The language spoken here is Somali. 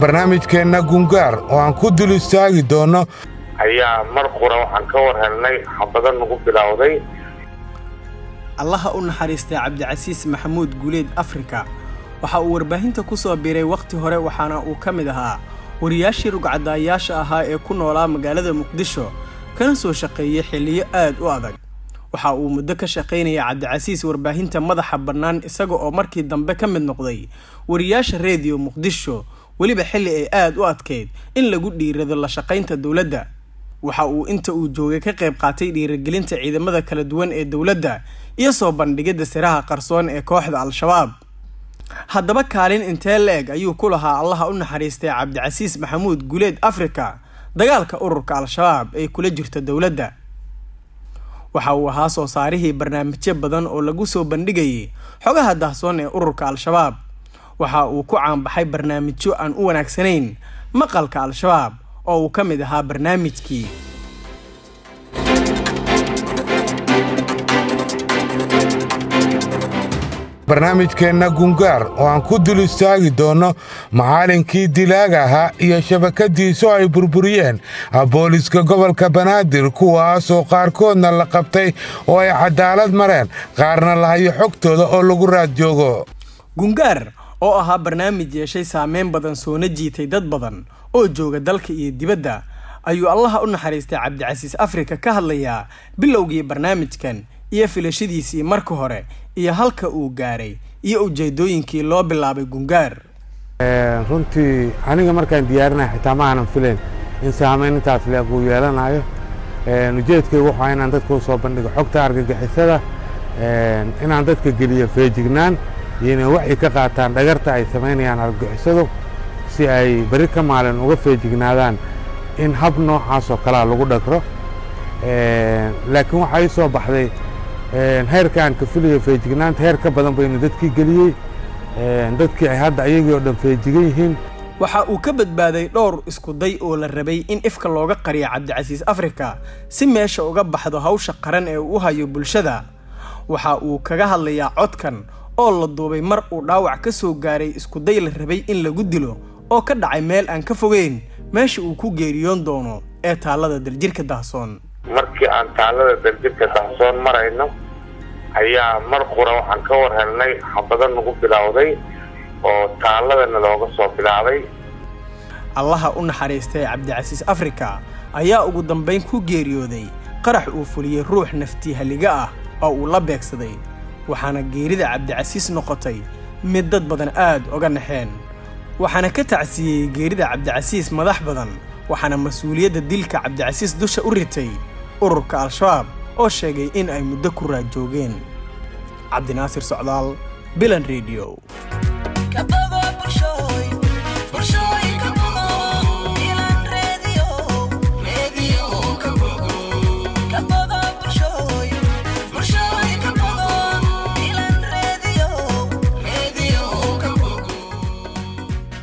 Barnaamijkeenna Gungaar oo aan ku dul istaagi doono ayaa mar qura waxaan ka war helnay xabado nagu bilowday. Allaha u naxariistay Cabdicasiis Maxamuud Guuleed Afrika waxa uu warbaahinta ku soo biiray wakhti hore, waxaana uu ka mid ahaa wariyaashii rugcadaayaasha ahaa ee ku noolaa magaalada Muqdisho, kana soo shaqeeyey xilliyo aad u adag. Waxa uu muddo ka shaqaynayay Cabdicasiis warbaahinta madaxa bannaan, isaga oo markii dambe ka mid noqday wariyaasha Reediyo Muqdisho, weliba xilli ay aad u adkayd in lagu dhiirado la shaqaynta dowladda. Waxa uu inta uu joogay ka qayb qaatay dhiirigelinta ciidamada kala duwan ee dowladda iyo soo bandhigidda siraha qarsoon ee kooxda Al-Shabaab. Haddaba, kaalin intee la-eg ayuu ku lahaa Allaha u naxariistay Cabdicasiis Maxamuud Guuleed Afrika dagaalka ururka Al-Shabaab ay kula jirto dowladda? Waxa uu ahaa soo saarihii barnaamijyo badan oo lagu soo bandhigayay xogaha dahsoon ee ururka Al-Shabaab. Waxa uu ku caanbaxay barnaamijyo aan u wanaagsanayn maqalka Al-Shabaab, oo uu ka mid ahaa barnaamijkii Barnaamijkeenna Gungaar oo aan ku dul istaagi doono macallinkii dilaaga ahaa iyo shabakadiisu ay burburiyeen booliska gobolka Banaadir, kuwaasoo qaarkoodna la qabtay oo ay cadaalad mareen, qaarna la hayo xogtooda oo lagu raad joogo. Gungaar oo ahaa barnaamij yeeshay saameyn badan, soona jiitay dad badan oo jooga dalka iyo dibadda, ayuu Allaha u naxariistay Cabdicasiis Afrika ka hadlayaa bilowgii barnaamijkan iyo filashadiisii marka hore iyo halka uu gaaray iyo ujeedooyinkii loo bilaabay Gungaar. Runtii aniga markaan diyaarinaya xitaa ma aanan filayn in saameyn intaas leeg uu yeelanayo. Ujeedkaygu wuxuu inaan dadka u soo bandhigo xogta argagixisada, inaan dadka geliyo feejignaan iyo inay waxay ka qaataan dhagarta ay samaynayaan argagixisadu, si ay beri ka maalin uga feejignaadaan in hab noocaas oo kalea lagu dhagro. Laakiin waxaa ii soo baxday heerka aan ka filayo feejignaanta heer ka badan baynu dadkii geliyey, dadkii ay hadda ayagii oo dhan feejigan yihiin. Waxa uu ka badbaaday dhowr isku day oo la rabay in ifka looga qariyo Cabdicasiis Afrika si meesha uga baxdo hawsha qaran ee uu hayo bulshada. Waxa uu kaga hadlayaa codkan oo la duubay mar uu dhaawac ka soo gaaray iskuday la rabay in lagu dilo oo ka dhacay meel aan ka fogeyn meesha uu ku geeriyoon doono ee Taallada Daljirka Dahsoon. Markii aan Taalada Daljirka Dahsoon marayno ayaa mar qura waxaan ka war helnay xabado nagu bilowday oo taaladana looga soo bilaabay. Allaha u naxariistay Cabdicasiis Afrika ayaa ugu dambayn ku geeriyooday qarax uu fuliyey ruux naftii haliga ah oo uu la beegsaday, waxaana geerida Cabdicasiis noqotay mid dad badan aad oga naxeen. Waxaana ka tacsiiyey geerida Cabdicasiis madax badan, waxaana mas-uuliyadda dilka Cabdicasiis dusha u ritay ururka Al-Shabaab oo sheegay in ay muddo ku raad joogeen. Cabdinaasir Socdaal, Bilan Radio.